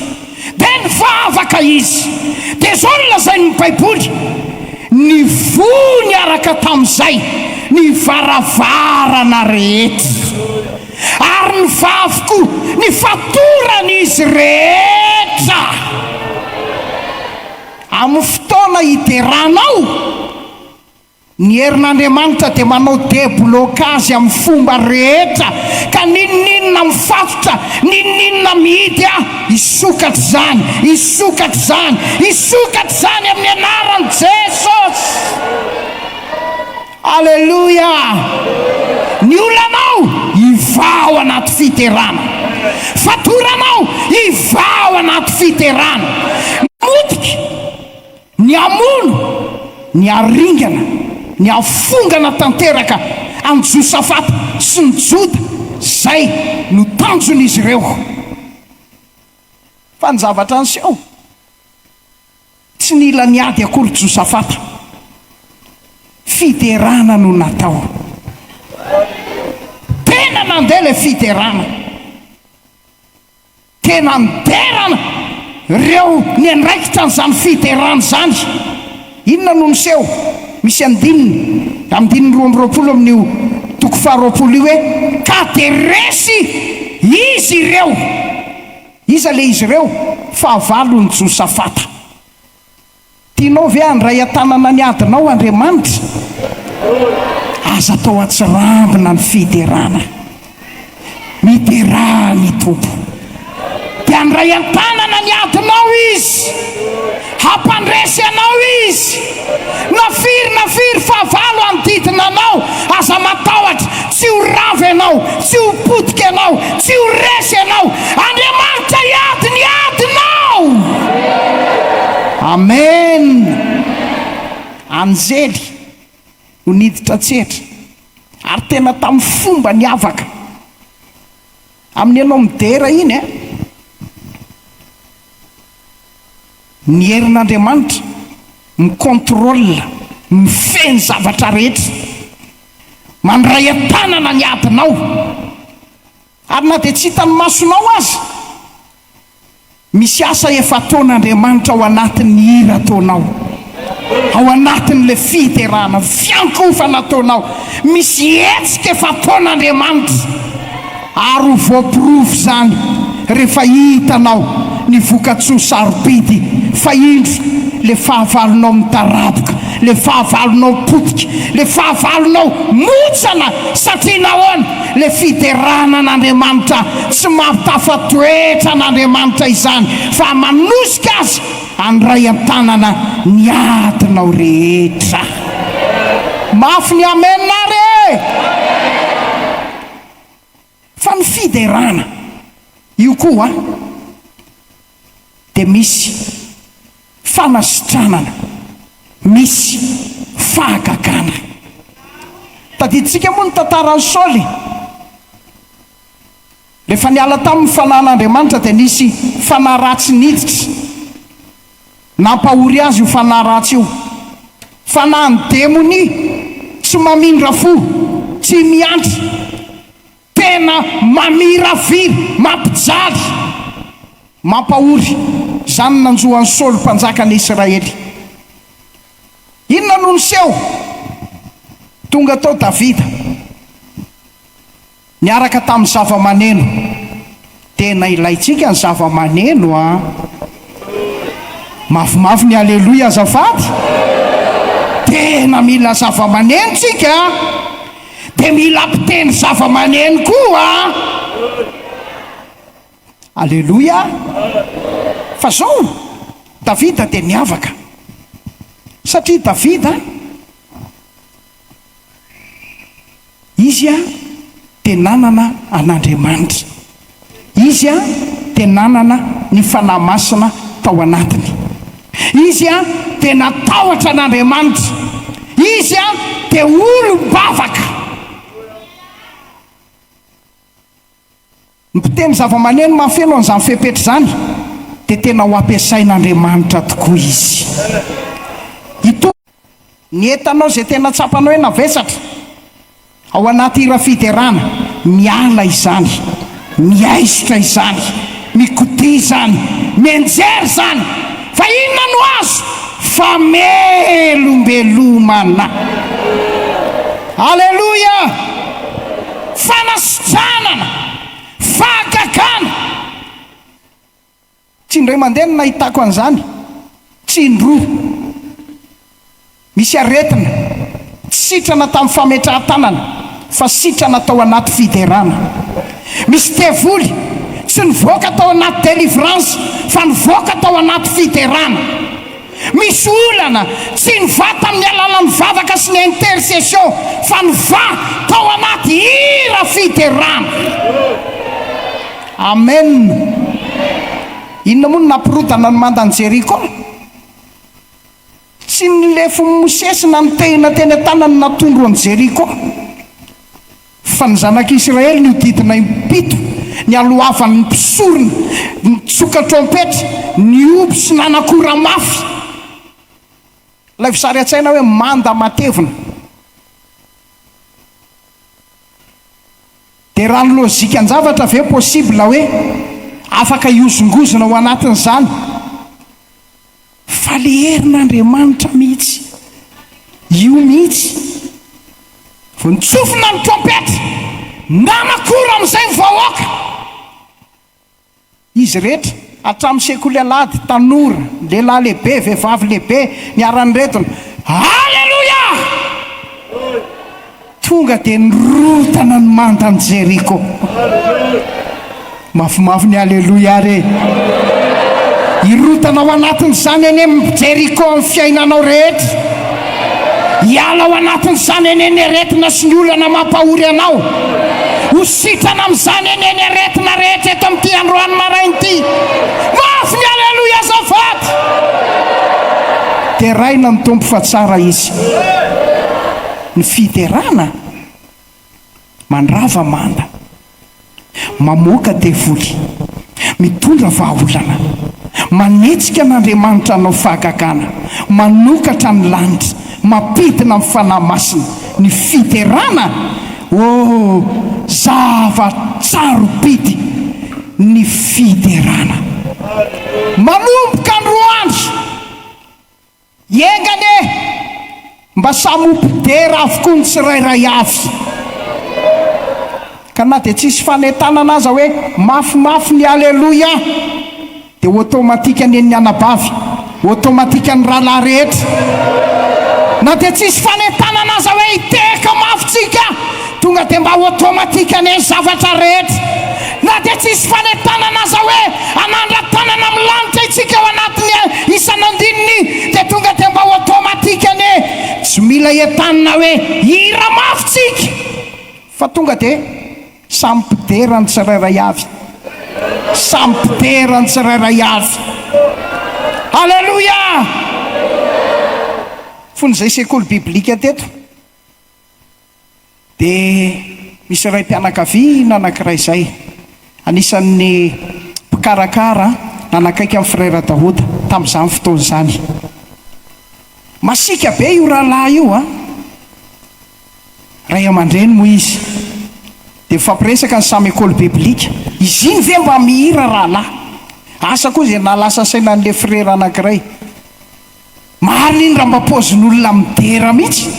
dia nivavaka izy. Dia izao no lazain'ny Baiboly, Nivoha niaraka tamin'izay ny varavarana rehetra, ary nivaha avokoa ny fatoran'izy rehetra. Amin'ny fotoana hideranao, Ny herin'Andriamanitra dia manao deblocage amin'ny fomba rehetra ka n'inon'inona mifatotra, n'inon'inona mihidy ah, hisokatra izany, hisokatra izany, hisokatra izany amin'ny anaran'i Jesosy. Aleloia! Ny olanao hivaha ao anaty fiterana. Fatoranao hivaha ao anaty fiterana. Motika. Ny hamono, ny haringana, ny hafongana tanteraka an'i Josafata sy ny Joda, izay no tanjon'izy ireo. Fa ny zavatra niseho, tsy nila niady akory Josafata. Fiderana no natao. Tena nandeha ilay fiderana. Tena niderana ireo niandraikitra an'izany fiderana izany. Inona no niseho? Misy andininy, andininy 22 amin'io toko faharoapolo io hoe, Ka dia resy izy ireo. Iza ilay izy ireo? Fahavalon'i Josafata. Tianao ve handray an-tanana ny adinao Andriamanitra? Aza atao an-tsirambina ny fiderana. Miderà ny Tompo. Dia handray an-tanana ny adinao Izy. Hampandresy anao Izy. Na firy na firy fahavalo hanodidina anao, aza matahotra, tsy ho rava ianao, tsy ho potika ianao, tsy ho resy ianao. Andriamanitra hiady ny adinao. Amen. Anjely no niditra an-tsehatra ary tena tamin'ny fomba niavaka. Amin'ny ianao midera iny eh. Ny herin'Andriamanitra mi-contrôle, mifehy ny zavatra rehetra. Mandray an-tanana ny adinao. Ary na dia tsy hitan'ny masonao aza, misy asa efa ataon'Andriamanitra ao anatin'ny hira ataonao, ao anatin'ilay fiderana, fiankohofana ataonao. Misy hetsika efa ataon'Andriamanitra ary ho voaporofo izany rehefa hitanao ny vokatsoa sarobidy fa indro le fahavalonao mitaraboka, le fahavalonao potika, le fahavalonao motsana satria nahoana? Le fiderana an'Andriamanitra tsy mampitafatoetra an'Andriamanitra izany fa manosika azy handray an-tanana ny adinao rehetra. Mafy ny amen ary e! Fa ny fiderana io koa dia misy fanasitranana, misy fahagagana. Tadidintsika moa ny tantaran'i Saoly. Rehefa niala taminy ny fanahin'Andriamanitra dia nisy fanahy ratsy niditra. Nampahory azy io fanahy ratsy io. Fanahin'ny demonia, tsy mamindra fo, tsy miantra. Tena mamiravira, mampijaly, mampahory. Izany no nanjo an'i Saoly mpanjakan'ny Israely. Inona no niseho? Tonga tao Davida, niaraka tamin'ny zava-maneno. Tena ilaintsika ny zava-maneno an! Mafimafy ny aleloia azafady! Tena mila zava-maneno tsika an! Dia mila mpitendry zava-maneno koa an! Aleloia! Fa zao, Davida dia niavaka. Satria Davida. Izy dia nanana an'Andriamanitra. Izy dia nanana ny Fanahy Masina tao anatiny. Izy dia natahotra an'Andriamanitra. Izy dia olom-bavaka. Ny mpiteny zava-maneno mahafeno an'izany fepetra izany dia tena ho ampiasain'Andriamanitra tokoa izy. Hitory ny entanao izay tena tsapanao hoe navesatra ao anaty hira fiderana, miala izany, mihaisotra izany, mikodia izany, mianjera izany, fa inona no azo? Famelombelomana. Aleloia! Fanasitranana! Fahagagana! Tsy indray mandeha no nahitako an'izany, tsy indroa. Misy aretina tsy sitrana tamin'ny fametrahan-tanana fa sitrana tao anaty fiderana. Misy devoly tsy nivoaka tao anaty délivrance fa nivoaka tao anaty fiderana. Misy olana tsy nivaha tamin'ny alalan'ny vavaka sy ny intercession fa nivaha tao anaty hira fiderana. Amen. Inona moa no nampirodana ny mandan'i Jeriko? Tsy ny lefon'i Mosesy na ny tehina teny an-tanany natondro an'i Jeriko. Fa ny zanak'Israely nihodidina impito, nialohavan'ny mpisorona, nitsoka trompetra, nihoby sy nanakora mafy. Ilay sary an-tsaina hoe manda matevina. Dia raha ny lojikan-javatra ve possible hoe afaka hihozongozona ao anatin'izany? Fa le herin'Andriamanitra mihitsy, io mihitsy, vao nitsofina ny trompetra, nanakora amin'izay ny vahoaka. Izy rehetra, hatramin'ny sekoly alahady, tanora, lehilahy lehibe, vehivavy lehibe, niara-niredona, Aleloia! Tonga dia nirodana ny mandan'i Jeriko. Mafimafy ny Aleloia re! Hirodana ao anatin'izany anie Jeriko amin'ny fiainanao rehetra. Hiala ao anatin'izany anie ny aretina sy ny olana mampahory anao. Ho sitrana amin'izany anie ny aretina rehetra eto amin'ity androany maraina ity. Mafy ny Aleloia azafady! Deraina ny Tompo fa tsara Izy. Ny fiderana mandrava manda, mamoaka devoly, mitondra vahaolana, Manetsika an'Andriamanitra hanao fahagagana, manokatra ny lanitra, mampidina ny Fanahy Masina, ny fiderana, oh, zava-tsarobidy ny fiderana. Manomboka androany. Enga anie mba samy ho mpidera avokoa ny tsirairay avy. Ka na dia tsisy fanentanana aza hoe mafimafy ny Aleloia dia automatique ny an'ny anabavy, automatique ny rahalahy rehetra. Na dia tsisy fanentanana aza hoe hitehaka mafy tsika Tonga dia mba automatique anie ny zavatra rehetra. Na dia tsisy fanentanana aza hoe hanandra-tanana amin'ny lanitra isika ao anatin'ny isan'andininy dia tonga dia mba automatique anie. Tsy mila entanina hoe hira mafy tsika fa tonga dia samy mpidera ny tsirairay avy. Samy mpidera ny tsirairay avy. Alléluia! Fony izay sekoly biblika teto. Dia misy raim-pianakaviana anankiray izay, anisan'ny mpikarakara nanakaiky an'i Frère Daoud tamin'izany fotoana izany. Masiaka be io rahalahy io an! Ray aman-dreny moa izy. Dia mifampiresaka ny samy école biblique. Izy iny ve mba mihira rahalahy? Asa koa izay nahalasa saina an'ilay frère anankiray. Marina iny raha mba paozin'olona midera mihitsy.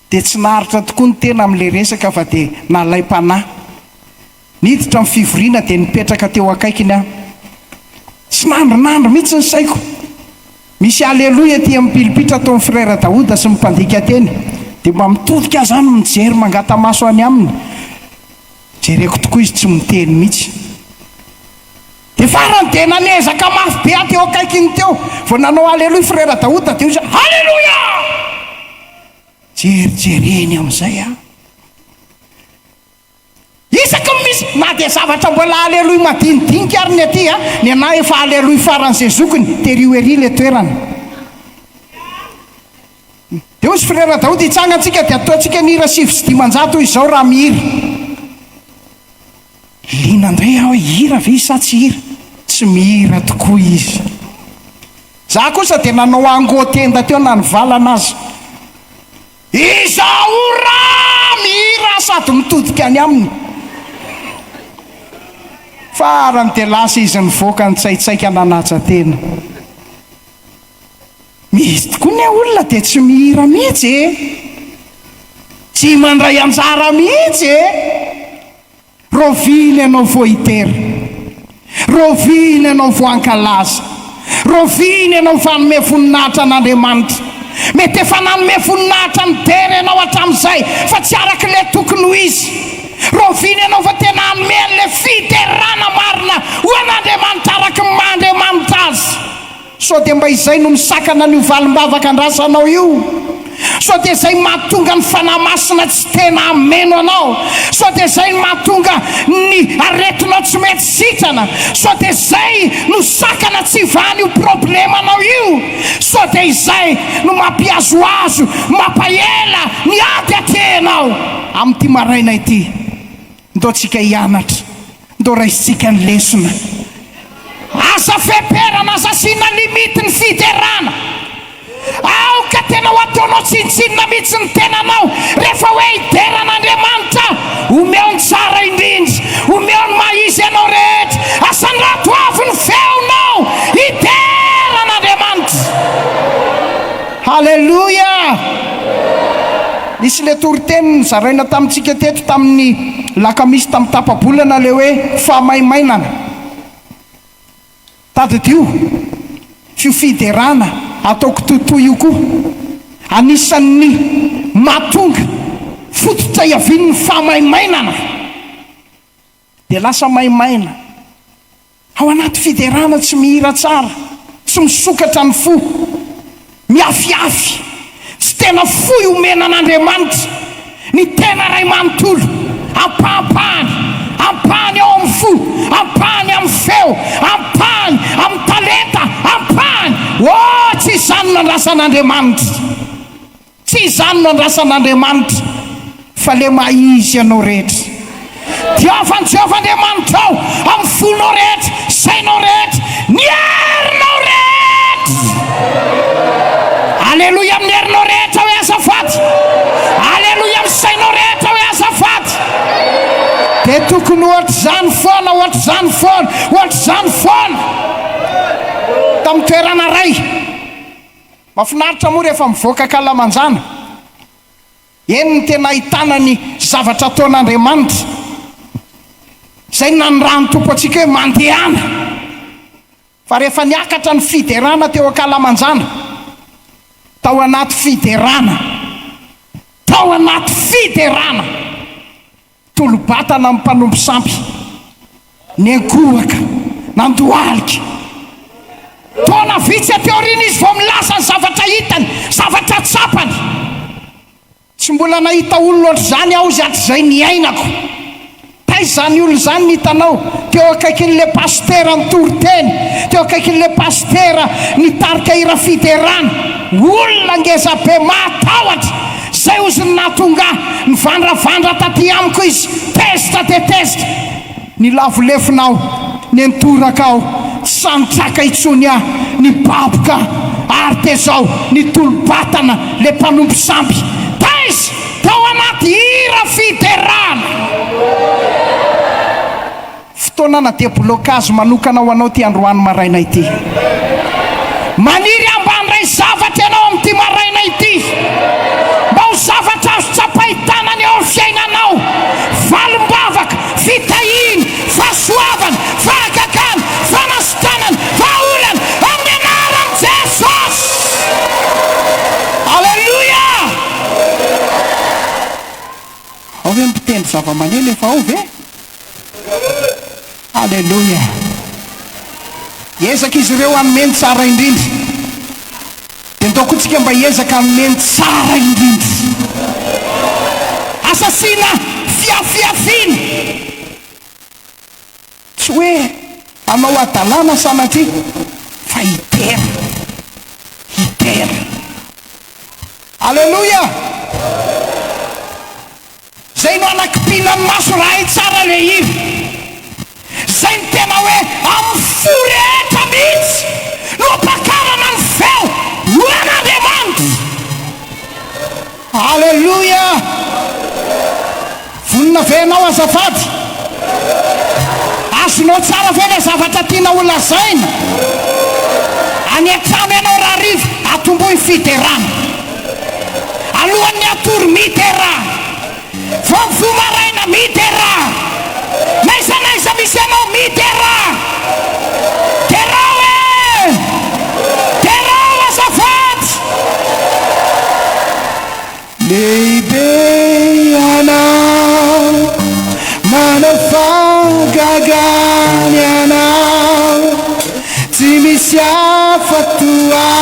Dia tsy naharitra tokoa ny tena amin'ilay resaka fa dia nalaim-panahy. Niditra ny fivoriana dia nipetraka teo akaikiny aho. Tsy nandrinandry mihitsy ny saiko. Misy Aleloia aty amin'ny pilipitra ataon'i Frère Daouda sy ny mpandika teny. Dia mba mitodika aho izany mijery mangata-maso any aminy. Jereko tokoa izy tsy miteny mihitsy. Dia farany dia nanezaka mafy be aho teo akaikiny teo, vao nanao Aleloia Frère Daouda dia hoy izy Aleloia! Jerijereny amin'izay aho. Isaky ny misy, na dia zavatra mbola Aleloia madinidinika ary ny aty a, ny anah efa Aleloia faran'izay zokiny, terio ery ilay toerana. Dia hoy izy Frère Daouda, hitsangantsika dia ataontsika ny hira 509 hoy izao raha mihira. Liana indray aho hoe hira ve izy sa tsy hira? Tsy mihira tokoa izy. Za kosa dia nanao angoa-tenda teo na nivalana aza. Izaho ra mihira sady mitodika any aminy. Farany dia lasa izy nivoaka nitsaitsaika nanaja tena. Misy tokoa ny olona dia tsy mihira mihitsy e! Tsy mandray anjara mihitsy e! Raoviana ianao vao hidera? Raoviana ianao vao hankalaza? Raoviana ianao vao hanome voninahitra an'Andriamanitra? Mety efa nanome voninahitra nidera ianao hatramin'izay fa tsy araka ilay tokony ho izy. Raoviana ianao vao tena hanome an'ilay fiderana marina ho an'Andriamanitra araka ny maha Andriamanitra Azy? Sao dia mba izay no misakana an'io valim-bavaka andrasanao io? Sao dia izay mahatonga ny Fanahy Masina tsy tena hameno anao? Sao dia izay no mahatonga ny aretinao tsy mety sitrana? Sao dia izay no sakana tsy hivahan'io problemanao io? Sao dia izay no mampihazohazo, mampahela ny ady atrehinao amin'ity maraina ity? Ndao tsika hianatra, ndao raisintsika ny lesona. Aza feperana, aza asiana limite ny fiderana. Aoka tena ho ataonao tsinontsinona mihitsy ny tenanao rehefa hoe hidera an'Andriamanitra. Omeo ny tsara indrindra, omeo ny maha izy anao rehetra. Asandrato avo ny feonao hidera an'Andriamanitra. Haleloia! Nisy ilay toriteny nozaraina tamintsika teto tamin'ny lakamisy tamin'ny tapa-bolana ilay hoe fahamaimainana. Tadidio f'io fiderana ataoko totoa io koa anisan'ny mahatonga fototra hiavian'ny fahamaimainana. Dia lasa maimaina. Ao anaty fiderana tsy mihira tsara, tsy misokatra ny fo, miafiafy, tsy tena fohy omena an'Andriamanitra ny tena ray manontolo, ampahampahany, ampahany ao amin'ny fo, ampahany amin'ny feo, ampahany amin'ny talenta, ampahany, oh tsy izany no andrasan'Andriamanitra. Tsy izany no andrasan'Andriamanitra, fa le maha izy anao rehetra. Tiava an'i Jehovah Andriamanitrao amin'ny fonao rehetra. sainao rehetra, ny herinao rehetra. Aleloia amin'ny herinao rehetra hoe azafady. Aleloia amin'ny sainao rehetra hoe azafady. Dia tokony ohatr'izany foana, ohatr'izany foana, ohatr'izany foana. Tamin'ny toerana iray. Mahafinaritra moa rehefa mivoaka ankalamanjana. Eny no tena ahitana ny zavatra ataon'Andriamanitra. Izay no nanirahan'ny Tompo antsika hoe mandehana. Fa rehefa niakatra ny fiderana teo ankalamanjana, tao anaty fiderana, tao anaty fiderana, Tolo-batana amin'ny mpanompo sampy, niankohoka, nandohalika. Taona vitsy aty aoriana izy vao milaza ny zavatra hitany, zavatra tsapany. Tsy mbola nahita olona ohatr'izany aho izy hatrizay niainako. Taiza izany olona izany no hitanao? Teo akaikin'ilay pasitera nitory teny, teo akaikin'ilay pasitera nitarika hira fiderana. Olona ngezabe mahatahotra. Zay ozy ny nahatonga ahy nivandravandra taty amiko izy, tezitra dia tezitra. Nilavo lefona aho, nentoraka aho, tsy sahy nitraka intsony aho, nibaboka aho, ary dia zao nitolo-batana le mpanompo sampy. Taiza? Tao anaty hira fiderana. Fotoanana deblocage manokana ho anao ity androany maraina ity. Maniry aho mba handray zavatra ianao amin'ity maraina ity. Mba ho zavatra azo tsapain-tanana eo amin'ny fiainanao. Valim-bavaka, fitahiana, fahasoavana, fahagagana, fanasitranana, vahaolana, amin'ny anaran'i Jesosy! Aleloia! Ao ve ny mpitendry zava-maneno efa ao ve? Aleloia! Hiezaka izy ireo hanome ny tsara indrindra. Dia ndao koa tsika mba hiezaka hanome ny tsara indrindra. Asa asiana fiafiafiana. Tsy hoe hanao hadalana sanatria, fa hidera. Hidera. Aleloia! Zay no anakimpiana ny maso raha hay tsara le hira. Zay no tena hoe amin'ny fo rehetra mihitsy no ampakarana ny feo ho an'Andriamanitra. Aleloia! Vonona ve ianao azafady? Azonao tsara ve ilay zavatra tiana ho lazaina? Any an-trano ianao rahariva, atombohy ny fiderana. Alohan'ny hatory, miderà. Vao mifoha maraina, miderà. N'aiza n'aiza misy anao, miderà. Derao e! Derao azafady! Lehibe Ianao, manao fahagagana Ianao, tsy misy hafa toa.